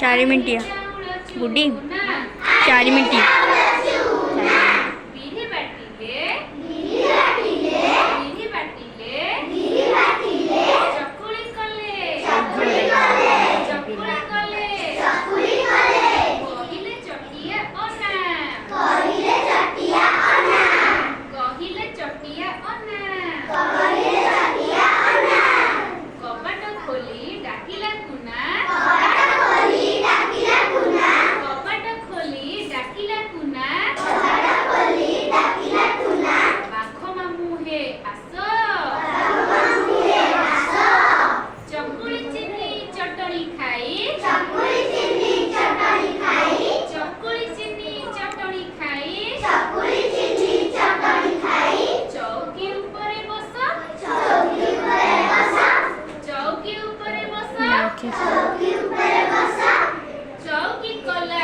4 ମିନିଟିଆ। ଚାଉଳ ଗୁଡି। ଚୁନା। 4 ମିନିଟ୍। ବିରି ବାଟିଲେ, ବିରି ବାଟିଲେ, ଚକୁଳି କଲେ, ଚକୁଳି କଲେ। କହିଲେ ଚଟିଆ ଅନା, କହିଲେ ଚଟିଆ ଅନା। କବାଟ ଖୋଲି ଡାକିଲା କୁନା, କବାଟ ଖୋଲି ଡାକିଲା କୁନା। ବାଘ ମାମୁଁ ହେ ଆସ। ଚକୁଳି ଚିନି ଚଟଣି ଖାଇ, ଚକୁଳି ଚିନି ଚଟଣି ଖାଇ, ଚଉକି ଉପରେ ବସ, ଚଉକି ଉପରେ ବସ। ଚଉକି କଲା